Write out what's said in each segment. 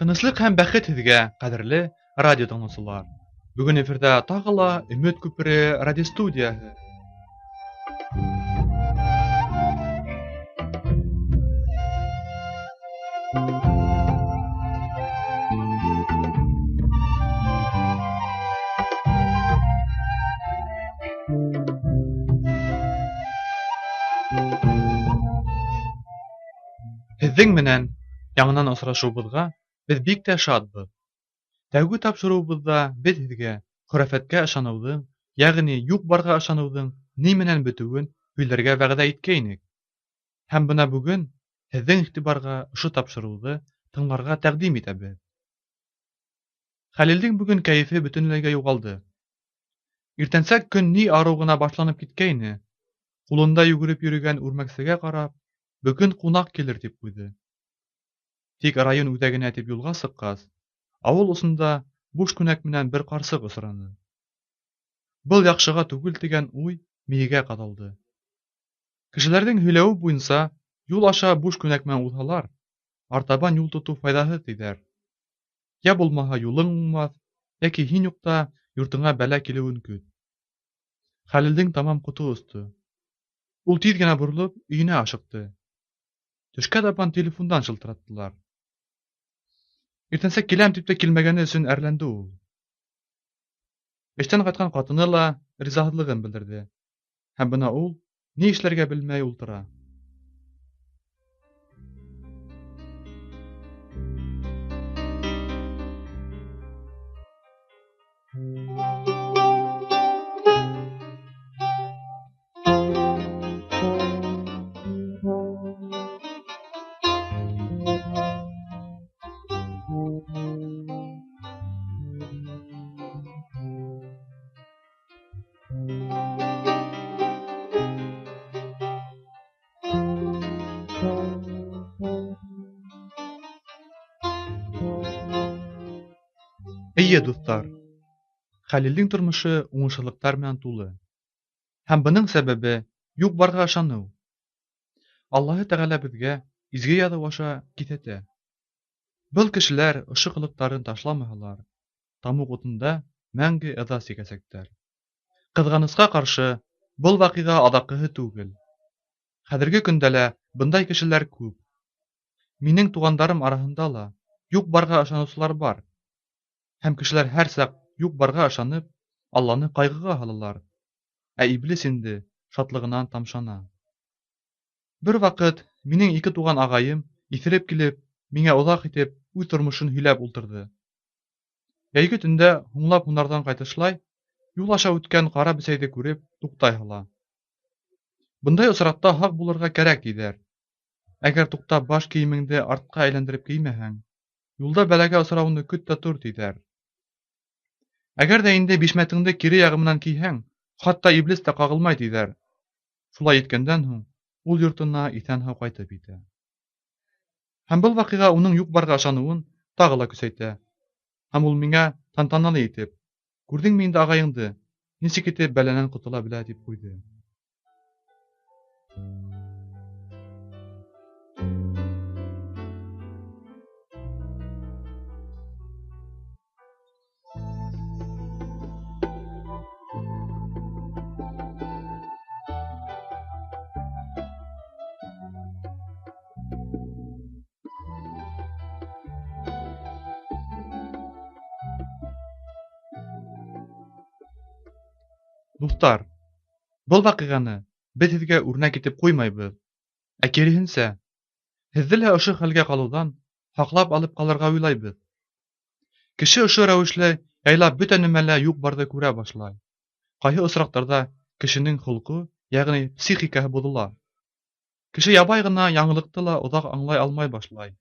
Тыныслыҡ һәм бәхет һеҙгә, ҡәҙерле радио тыңлаусылар. Бөгөн эфирҙа тағы ла Өмөт күпере радиостудияһы. Һеҙҙең менән яңынан осрашыуыбыҙға беҙ бик тә шатбыҙ. Тәүге тапшырыуыбыҙҙа беҙ һеҙгә хөрәфәткә ышаныуҙың, йәғни юҡ-барға ышаныуҙың ни менән бөтөүен һөйләргә вәғәҙә иткәйнек. Һәм бына бөгөн һеҙҙең иғтибарға ошо тапшырыуҙы тыңларға тәҡдим итәбеҙ. Хәлилдең бөгөн кәйефе бөтөнләйгә юғалды. Иртәнсәк көн ни арыу ғына башланып киткәйне, ҡулында йүгереп йөрөгән үрмәксегә ҡарап, бөгөн ҡунаҡ килер тип ҡуйҙы. Тик район үҙәгенә тип юлға сыҡҡас, ауыл осонда буш күнәк менән бер ҡарсыҡ осраны. Был яҡшыға түгел тигән уй мейегә ҡаҙалды. Кешеләрҙең һөйләүе буйынса, юл аша буш күнәк менән уҙһалар, артабан юл тотоу файҙаһыҙ тиҙәр. Йә булмаһа юлың уңмаҫ, йәки һин юҡта йортоңа бәлә килеүен көт. Хәлилдең тамам ҡото осто. Ул тиҙ генә боролоп өйөнә ашыҡты. Төшкә табан телефондан шылтыраттылар. Иртәнсәк киләм тип тә килмәгәне өсөн әрләнде ул. Эштән ҡайтҡан ҡатыны ла ризаһыҙлығын белдерҙе. Һәм бына ул ни эшләргә белмәй ултыра. Эйе, дуҫтар, Хәлилдең тормошо уңышһыҙлыҡтар менән тулы. Һәм бының сәбәбе — юҡ-барға ышаныу. Аллаһы Тәғәлә беҙгә изге яҙыу аша киҫәтә. Был кешеләр ошо ҡылыҡтарын ташламаһалар, тамуҡ утында мәңге ыҙа сигәсәктәр. Ҡыҙғанысҡа ҡаршы, был ваҡиға аҙаҡҡыһы түгел. Хәҙерге көндә лә бындай кешеләр күп. Минең туғандарым араһында ла юҡ-барға ышаныусылар бар. Һәм кешеләр һәр саҡ юҡ-барға ышанып, Алланы ҡайғыға һалалар, ә иблис инде шатлығынан тамшана. Бер ваҡыт минең ике туған ағайым иҫереп килеп, миңә оҙаҡ итеп үҙ тормошон һөйләп ултырҙы. Йәйге төндә һуңлап һунарҙан ҡайтышлай, юл аша үткән ҡара бесәйҙе күреп, туҡтай һала. Бындай осраҡта һаҡ булырға кәрәк, тиҙәр. Әгәр туҡтап баш кейемеңде артҡа әйләндереп кеймәһәң, юлда бәләгә осрауыңды көт тә тор, тиҙәр. Әгәр ҙә инде бишмәтеңде кире яғы менән кейһәң, хатта иблис тә ҡағылмай, тиҙәр. Шулай иткәндән һуң ул йортона иҫән-һау ҡайтып етә. Һәм был ваҡиға уның юҡ-барға ышаныуын тағы ла көсәйтә. Һәм ул миңә тантаналы итеп, күрҙеңме инде ағайыңды, нисек итеп бәләнән ҡотола белә, тип ҡуйҙы. Дуҫтар, был ваҡиғаны беҙ һеҙгә үрнәк итеп ҡуймайбыҙ, ә киреһенсә, һеҙҙе лә ошо хәлгә ҡалыуҙан һаҡлап алып ҡалырға уйлайбыҙ. Кеше ошо рәүешле яйлап бөтә нәмәлә юҡ-барҙы күрә башлай. Ҡайһы осраҡтарҙа кешенең холҡо, йәғни психикаһы боҙола. Кеше ябай ғына яңылыҡты ла оҙаҡ аңлай алмай башлай,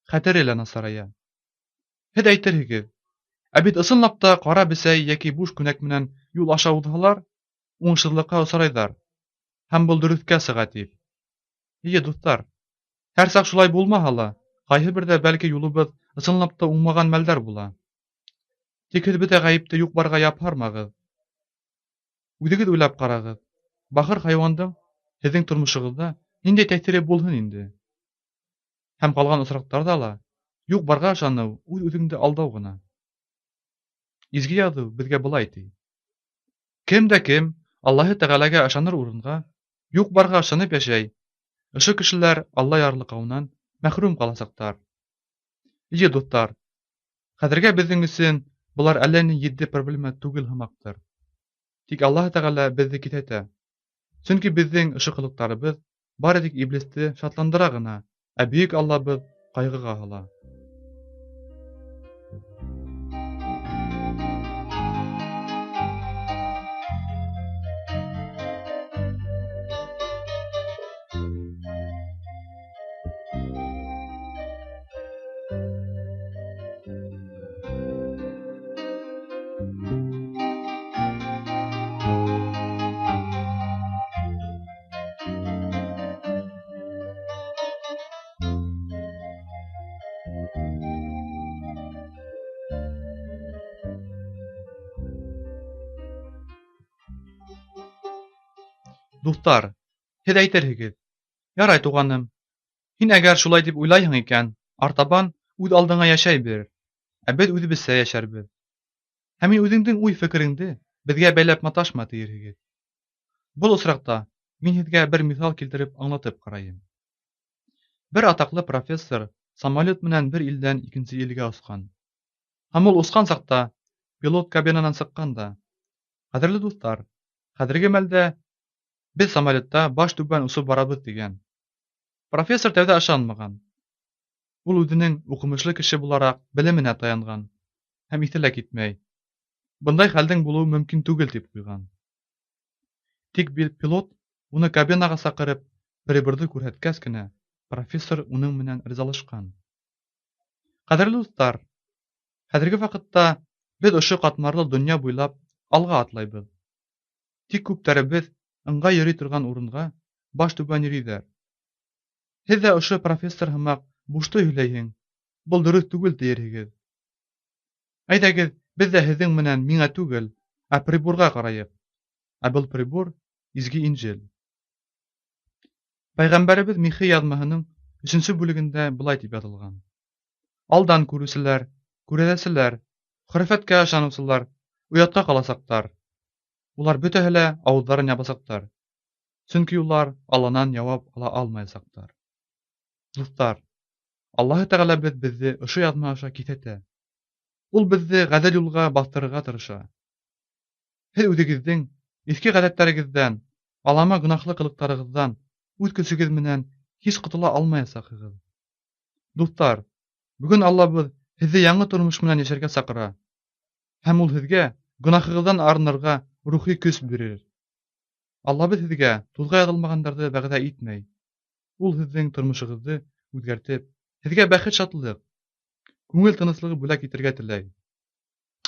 хәтере лә насарая. Һеҙ әйтерһегеҙ, ә бит ысынлап та ҡара бесәй йәки буш күнәк менән юл аша уҙһалар, уңышһыҙлыҡҡа осрайҙар, һәм был дөрөҫкә сыға тип. Эйе, дуҫтар, һәр саҡ шулай булмаһа ла, ҡайһы берҙә бәлки юлыбыҙ ысынлап та уңмаған мәлдәр була. Тик һеҙ бөтә ғәйепте юҡ-барға япһармағыҙ. Үҙегеҙ уйлап ҡарағыҙ, бахыр хайуандың һеҙҙең тормошоғоҙҙа ниндәй тәьҫире булһын инде? Һәм ҡалған осраҡтарҙа ла Юҡ-барға ышаныу үҙ-үҙеңде алдау ғына. Изге Яҙыу беҙгә былай ти: Кем дә кем Аллаһы Тәғәләгә ышаныр урынға юҡ-барға ышанып йәшәй, ошо кешеләр Алла ярлыҡауынан мәхрүм ҡаласаҡтар. Эйе, дуҫтар, хәҙергә беҙҙең өсөн былар әллә ни етди проблема түгел һымаҡтыр. Тик Аллаһы Тәғәлә беҙҙе киҫәтә. Сөнки беҙҙең ошо ҡылыҡтарыбыҙ бары тик иблисте шатландыра ғына, ә бөйөк Аллабыҙ ҡайғыға һала. Дуҫтар, һеҙ әйтерһегеҙ: "Ярай, туғаным, һин әгәр шулай тип уйлайһың икән, артабан үҙ алдыңа йәшәй бир, ә беҙ үҙебеҙсә йәшәрбеҙ. Һәм һин үҙеңдең уй-фекереңде беҙгә бәйләп маташма", тиерһегеҙ. Был осраҡта мин һеҙгә бер миҫал килтереп аңлатып ҡарайым. Бер атаҡлы профессор самолет менән бер илдән икенсе илгә осҡан. Һәм ул осҡан саҡта пилот кабинанан сыҡҡан да: "Ҡәҙерле дуҫтар, хәҙерге мәлдә беҙ самолетта баш түбән осоп барабыҙ", тигән. Профессор тәүҙә ышанмаған. Ул үҙенең уҡымышлы кеше булараҡ белеменә таянған һәм иҫе лә китмәй, бындай хәлдең булыуы мөмкин түгел тип ҡуйған. Тик пилот уны кабинаға саҡырып приборҙы күрһәткәс кенә профессор уның менән ризалашҡан. Ҡәҙерле дуҫтар, хәҙерге ваҡытта беҙ ошо ҡатмарлы донъя буйлап алға атлайбыҙ. Тик күптәребеҙ ыңғай йөрөй торған урынға баш түбән йөрөйҙәр. Һеҙ ҙә ошо профессор һымаҡ бушты һөйләйһең, был дөрөҫ түгел тиерһегеҙ. Әйҙәгеҙ, беҙ ҙә һеҙҙең менән миңә түгел, ә приборға ҡарайыҡ. Ә был прибор Изге Инжил. Пәйғәмбәребеҙ Михей яҙмаһының 3-нсө бүлегендә былай тип яҙылған: Алдан күреүселәр, күрәҙәселәр, хөрәфәткә ышаныусылар оятҡа ҡаласаҡтар. Улар бөтәһе лә ауыҙҙарын ябасаҡтар, сөнки улар Алланан яуап ала алмаясаҡтар. Дуҫтар, Аллаһы Тәғәләбеҙ беҙҙе ошо яҙма аша киҫәтә. Ул беҙҙе ғәҙел юлға баҫтырырға тырыша. Һеҙ үҙегеҙҙең иҫке ғәҙәттәрегеҙҙән, алама гонаһлы ҡылыҡтарығыҙҙан үҙ көсөгөҙ менән һис ҡотола алмаясаҡһығыҙ. Дуҫтар, бөгөн Аллабыҙ һеҙҙе яңы тормош менән йәшәргә саҡыра. Һәм ул һеҙгә гонаһығыҙҙан арынырға рухи көс бирер. Аллабыҙ һеҙгә туҙға яҙылмағандарҙы вәғәҙә итмәй. Ул һеҙҙең тормошоғоҙҙо үҙгәртеп, һеҙгә бәхет-шатлыҡ, күңел тыныслығы бүләк итергә теләй.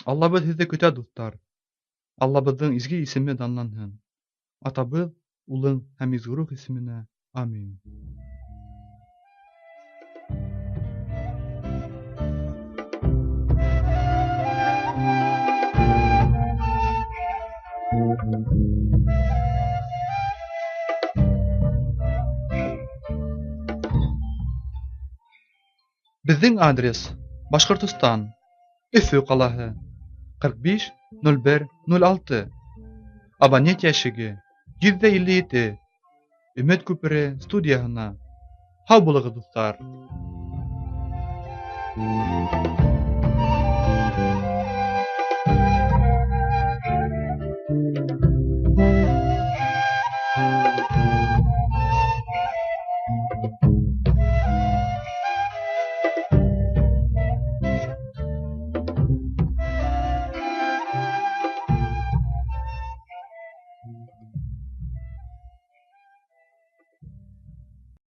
Аллабыҙ һеҙҙе көтә, дуҫтар. Аллабыҙҙың изге исеме данланһын. Атабыҙ, Улың һәм Изге Рух исеменә. Амин. Беҙҙең адрес: Башҡортостан, Өфө ҡалаһы, 45 01 06, абонент йәшеге 157, Өмөт күпере студияһына. Һау булығыҙ, дуҫтар!